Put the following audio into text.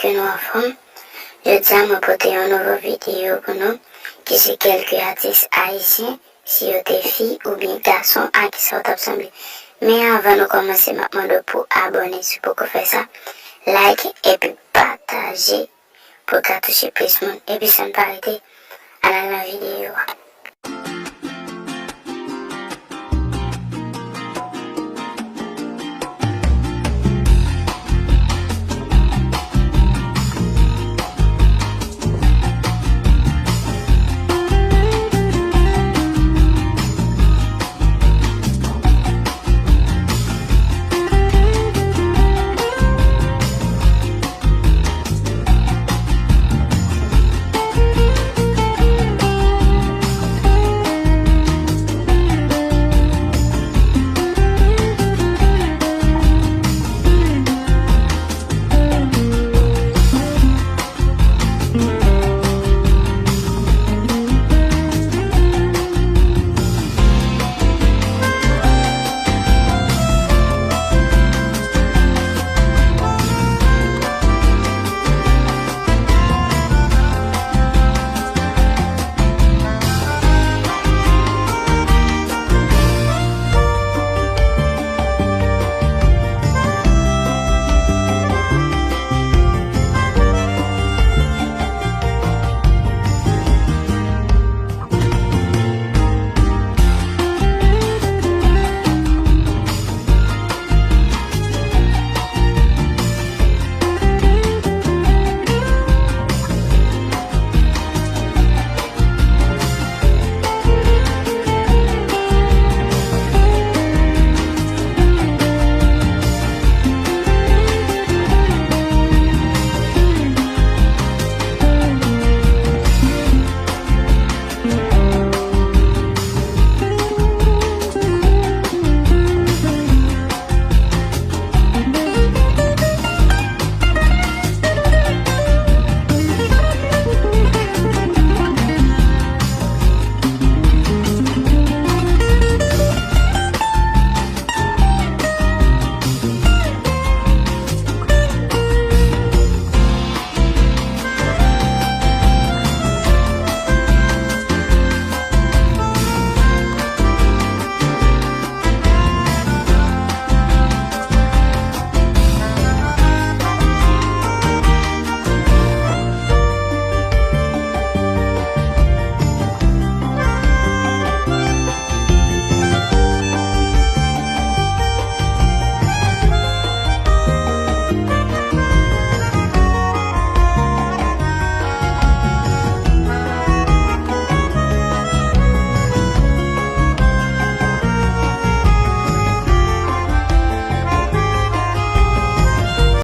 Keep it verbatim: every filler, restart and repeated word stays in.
ke nou anfòm. Jodi a mwen pote yon nouvo videyo pou nou, ki se kèlke atis ayisyen, si yo te fi oubyen gason, a kisa yo t ap sanble. Men anvan nou kòmanse, m ap mande w pou abòne si w poko fè sa, like epi pataje pou l ka touche plis moun. Epi san n pa rete, ann al nan videyo a.